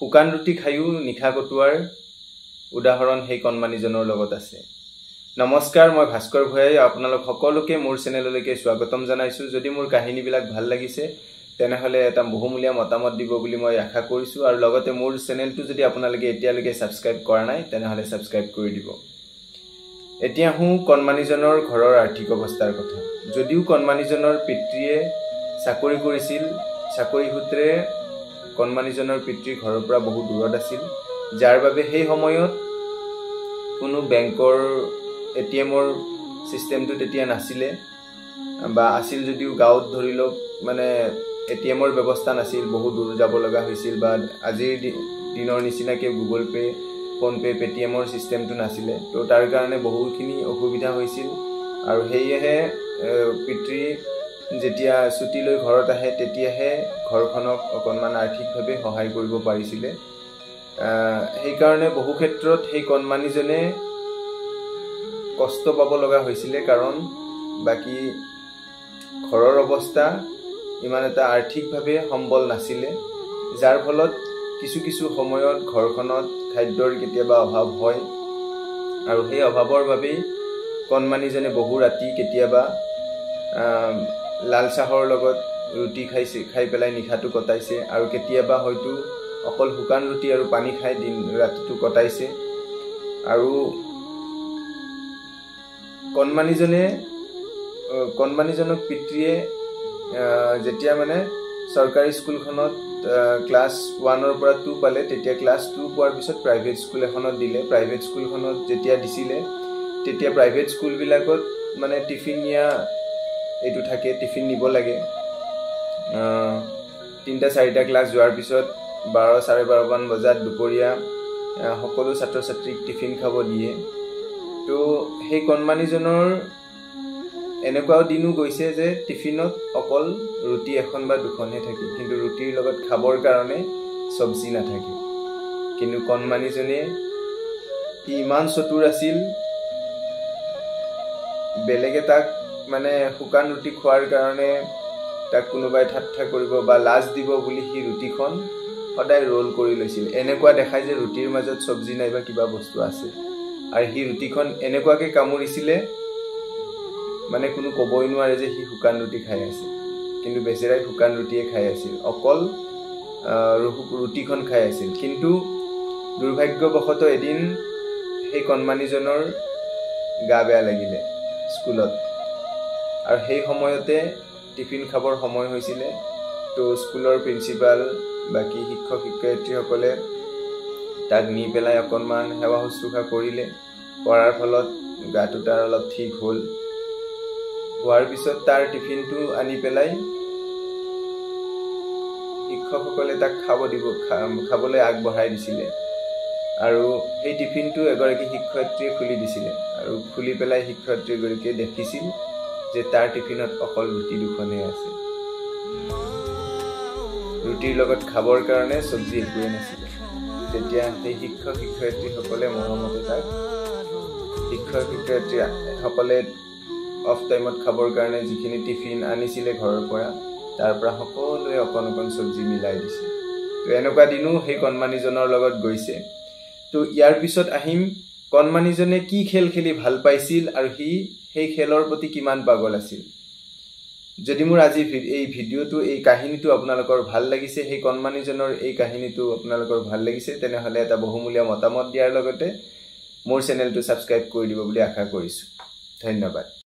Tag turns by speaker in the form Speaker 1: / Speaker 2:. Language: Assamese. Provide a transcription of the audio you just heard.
Speaker 1: শুকান ৰুটি খায়ো নিশা কটোৱাৰ উদাহৰণ সেই কণমানিজনৰ লগত আছে। নমস্কাৰ, মই ভাস্কৰ ভূঞাই আপোনালোক সকলোকে মোৰ চেনেললৈকে স্বাগতম জনাইছোঁ। যদি মোৰ কাহিনীবিলাক ভাল লাগিছে তেনেহ'লে এটা বহুমূলীয়া মতামত দিব বুলি মই আশা কৰিছোঁ, আৰু লগতে মোৰ চেনেলটো যদি আপোনালোকে এতিয়ালৈকে ছাবস্ক্ৰাইব কৰা নাই তেনেহ'লে ছাবস্ক্ৰাইব কৰি দিব। এতিয়া আহোঁ কণমানিজনৰ ঘৰৰ আৰ্থিক অৱস্থাৰ কথা। যদিও কণমানিজনৰ পিতৃয়ে চাকৰি কৰিছিল, চাকৰি সূত্ৰে কণমানিজনৰ পিতৃ ঘৰৰ পৰা বহু দূৰত আছিল, যাৰ বাবে সেই সময়ত কোনো বেংকৰ এটিএমৰ ছিষ্টেমটো তেতিয়া নাছিলে, বা আছিল যদিও গাঁৱত ধৰি লওক মানে এটিএমৰ ব্যৱস্থা নাছিল, বহু দূৰ যাব লগা হৈছিল, বা আজিৰ দিনৰ নিচিনাকৈ গুগল পে', ফোনপে', পে'টিএমৰ ছিষ্টেমটো নাছিলে। তো তাৰ কাৰণে বহুখিনি অসুবিধা হৈছিল, আৰু সেয়েহে পিতৃ যেতিয়া ছুটি লৈ ঘৰত আহে তেতিয়াহে ঘৰখনক অকণমান আৰ্থিকভাৱে সহায় কৰিব পাৰিছিলে। সেইকাৰণে বহু ক্ষেত্ৰত সেই কণমানিজনে কষ্ট পাব লগা হৈছিলে, কাৰণ বাকী ঘৰৰ অৱস্থা ইমান এটা আৰ্থিকভাৱে সম্বল নাছিলে, যাৰ ফলত কিছু কিছু সময়ত ঘৰখনত খাদ্যৰ কেতিয়াবা অভাৱ হয়, আৰু সেই অভাৱৰ বাবেই কণমানিজনে বহু ৰাতি কেতিয়াবা লাল চাহৰ লগত ৰুটি খাইছে, খাই পেলাই নিশাটো কটাইছে, আৰু কেতিয়াবা হয়তো অকল শুকান ৰুটি আৰু পানী খাই দিন ৰাতিটো কটাইছে। আৰু কণমানিজনক পিতৃয়ে যেতিয়া মানে চৰকাৰী স্কুলখনত ক্লাছ 1ৰ পৰা 2 পালে, তেতিয়া ক্লাছ 2 পোৱাৰ পিছত প্ৰাইভেট স্কুল এখনত দিলে। প্ৰাইভেট স্কুলখনত যেতিয়া দিছিলে তেতিয়া প্ৰাইভেট স্কুলবিলাকত মানে টিফিন নিয়া এইটো থাকে, টিফিন নিব লাগে। 3-4টা ক্লাছ যোৱাৰ পিছত 12, 12:30মান বজাত দুপৰীয়া সকলো ছাত্ৰ ছাত্ৰীক টিফিন খাব দিয়ে। তো সেই কণমানিজনৰ এনেকুৱাও দিনো গৈছে যে টিফিনত অকল ৰুটি এখন বা দুখনহে থাকে, কিন্তু ৰুটিৰ লগত খাবৰ কাৰণে চব্জি নাথাকে। কিন্তু কণমানিজনে সি ইমান চতুৰ আছিল, বেলেগে তাক মানে শুকান ৰুটি খোৱাৰ কাৰণে তাক কোনোবাই ঠাট্টা কৰিব বা লাজ দিব বুলি সি ৰুটিখন সদায় ৰোল কৰি লৈছিল, এনেকুৱা দেখাই যে ৰুটিৰ মাজত চব্জি নাইবা কিবা বস্তু আছে, আৰু সি ৰুটিখন এনেকুৱাকৈ কামুৰিছিলে মানে কোনো ক'বই নোৱাৰে যে সি শুকান ৰুটি খাই আছে, কিন্তু বেচেৰাই শুকান ৰুটিয়ে খাই আছিল, অকল ৰুটিখন খাই আছিল। কিন্তু দুৰ্ভাগ্যবশতঃ এদিন সেই কণমানিজনৰ গা বেয়া লাগিলে স্কুলত, আৰু সেই সময়তে টিফিন খাবৰ সময় হৈছিলে। তো স্কুলৰ প্ৰিন্সিপাল বাকী শিক্ষক শিক্ষয়িত্ৰীসকলে তাক নি পেলাই অকণমান সেৱা শুশ্ৰূষা কৰিলে, কৰাৰ ফলত গাটো তাৰ অলপ ঠিক হ'ল। হোৱাৰ পিছত তাৰ টিফিনটো আনি পেলাই শিক্ষকসকলে তাক খাবলৈ আগবঢ়াই দিছিলে, আৰু সেই টিফিনটো এগৰাকী শিক্ষয়িত্ৰীয়ে খুলি দিছিলে, আৰু খুলি পেলাই শিক্ষয়িত্ৰীগৰাকীয়ে দেখিছিল যে তাৰ টিফিনত অকল ৰুটি দুখনহে আছে, ৰুটিৰ লগত খাবৰ কাৰণে চব্জি একোৱেই নাছিলে। তেতিয়া সেই শিক্ষক শিক্ষয়িত্ৰীসকলে মৰমতে তাক, শিক্ষক শিক্ষয়িত্ৰীসকলে অফ টাইমত খাবৰ কাৰণে যিখিনি টিফিন আনিছিলে ঘৰৰ পৰা, তাৰ পৰা সকলোৱে অকণ অকণ চব্জি মিলাই দিছে। তো এনেকুৱা দিনো সেই কণমানিজনৰ লগত গৈছে। তো ইয়াৰ পিছত আহিম কণমানিজনে কি খেল খেলি ভাল পাইছিল আৰু সি সেই খেলৰ প্ৰতি কিমান পাগল আছিল। যদি মোৰ আজি এই ভিডিঅ'টো, এই কাহিনীটো আপোনালোকৰ ভাল লাগিছে, সেই কণমানিজনৰ এই কাহিনীটো আপোনালোকৰ ভাল লাগিছে, তেনেহ'লে এটা বহুমূলীয়া মতামত দিয়াৰ লগতে মোৰ চেনেলটো ছাবস্ক্ৰাইব কৰি দিব বুলি আশা কৰিছোঁ। ধন্যবাদ।